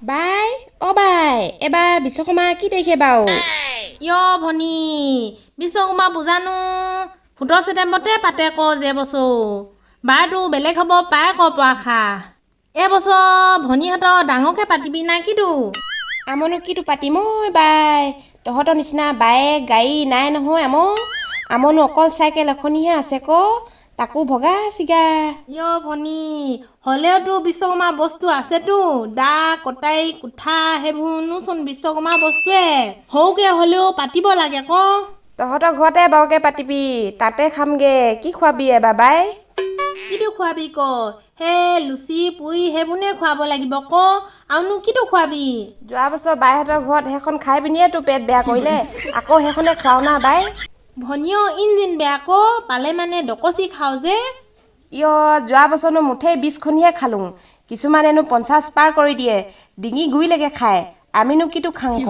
বাই অ বাই, এবাৰ বিশ্বকৰ্মা কি তাৰিখে বাৰু? ইয় ভনী, বিশ্বকৰ্মা পূজানো 17 ছেপ্টেম্বৰতে পাতে ক যে বছৰ। বাৰটো বেলেগ হ'ব পাই ক পৰা। এইবছৰ ভনীহঁতৰ ডাঙৰকে পাতিবি না কিটো? আমনো কিটো পাতিম ঐ বাই, তহঁতৰ নিচিনা বাইক গাড়ী নাই নহয় আমৰ। আমনো অকল চাইকেল এখনিহে আছে ক, তাকো ভগা চিগা। ইয় ভনী, হ'লেওতো বিশ্বকৰ্মা বস্তু আছেতো, দা কটাৰী কুঠা সেইবোৰনোচোন বিশ্বকৰ্মা বস্তুৱে। সৰুকে হ'লেও পাতিব লাগে ক। তহঁতৰ ঘৰতে বাৰুকে পাতিবি, তাতে খামগে। কি খুৱাবি এবাৰ বাই? কিটো খুৱাবি ক? সেই লুচি পুৰি সেইবোৰনে খুৱাব লাগিব ক, আৰুনো কিটো খুৱাবি? যোৱা বছৰ বাইহঁতৰ ঘৰত সেইখন খাই পিনিয়ে তোৰ পেট বেয়া কৰিলে, আকৌ সেইখনে খুৱাও না বাই। ভনীয় ইঞ্জিন বেয়া ক, পালে মানে দকচি খাওঁ যে। ইয়, যোৱা বছৰনো মুঠেই 20খনিহে খালোঁ, কিছুমানেনো 50 পাৰ কৰি দিয়ে, ডিঙি গুৰিলৈকে খায়। আমিনো কিটো খাওঁ ক?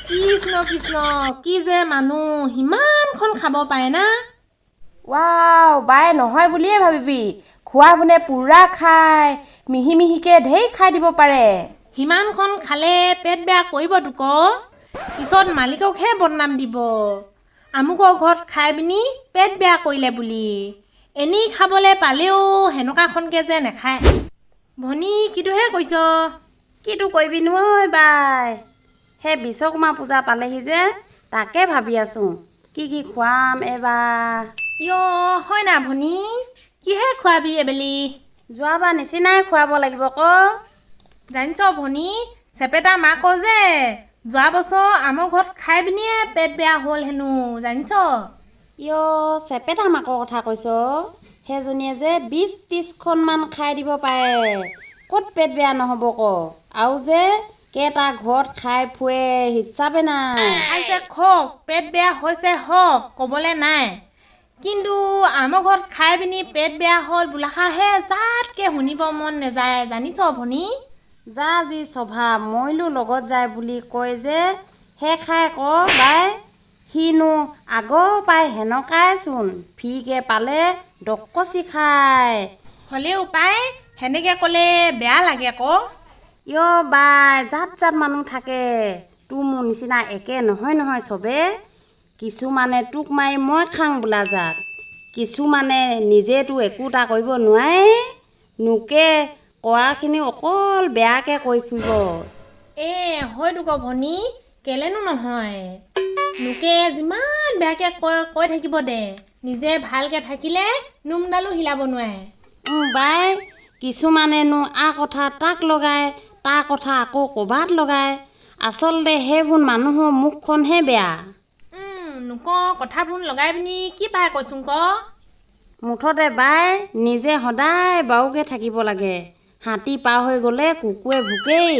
কৃষ্ণ কৃষ্ণ, কি যে মানুহ, সিমানখন খাব পাৰে না? ৱাও বাই, নহয় বুলিয়ে ভাবিবি, খোৱা বোনে পূৰা খায়, মিহি মিহিকে ঢেৰ খাই দিব পাৰে। সিমানখন খালে পেট বেয়া কৰিবতো ক, পিছত মালিককহে বদনাম দিব, আমুকৰ ঘৰত খাই পিনি পেট বেয়া কৰিলে বুলি। এনেই খাবলৈ পালেও সেনেকুৱাখনকে যে নাখায়। ভনী কিটোহে কৈছ? কিটো কৰিবিনো ঐ বাই, সেই বিশ্বকৰ্মা পূজা পালেহি যে, তাকে ভাবি আছোঁ কি কি খুৱাম এইবাৰ। ইয় হয় না ভনী, কিহে খুৱাবি এবেলি? যোৱাবাৰ নিচিনাই খুৱাব লাগিব ক। জানিছ ভনী, চেপেটা মাক যে যোৱা বছৰ আমাৰ ঘৰত খাই পিনিয়ে পেট বেয়া হ'ল হেনো, জানিছ? ইয় চেপেটা মাকৰ কথা কৈছ? সেইজনীয়ে যে 20 30খনমান খাই দিব পাৰে, ক'ত পেট বেয়া নহ'ব ক? আৰু যে কেইটা ঘৰত খাই ফুৱে হিচাপে নাই। খাইছে খওক, পেট বেয়া হৈছে হওক, ক'বলৈ নাই, কিন্তু আমাৰ ঘৰত খাই পিনি পেট বেয়া হ'ল বোলাষাৰহে যাতকৈ শুনিব মন নাযায়, জানিছ ভনী? যা যি স্বভাৱ, মইলো লগত যায় বুলি কয় যে, সেই খাই ক বাই। সিনো আগৰ পাই সেনেকাইচোন, ফ্ৰীকে পালে দকচি খায়। হ'লেও পাই সেনেকৈ ক'লে বেয়া লাগে ক। ইয় বাই, জাত জাত মানুহ থাকে, তোৰ মোৰ নিচিনা একে নহয় নহয় চবে। কিছুমানে তোক মাৰি মই খাং বোলা জাত, কিছুমানে নিজেতো একোটা কৰিব নোৱাৰে, নোকে কোৱাখিনি অকল বেয়াকে কৈ ফুৰিব। এ হয়তো ক ভনী, কেলেনো নহয়, লোকে যিমান বেয়াকে কয় কৈ থাকিব দে, নিজে ভালকে থাকিলে নোমডালো হিলাব নোৱাৰে। বাই, কিছুমানেনো আ কথা তাক লগায়, তাৰ কথা আকৌ ক'ৰবাত লগায়, আচলতে সেইবোৰ মানুহৰ মুখখনহে বেয়া। নোক কথাবোৰ লগাই পিনি কি পাই কৈছোং ক? মুঠতে বাই, নিজে সদায় বাৰুকে থাকিব লাগে, হাতী পাৰ হৈ গ'লে কুকুৰে ভুকেই।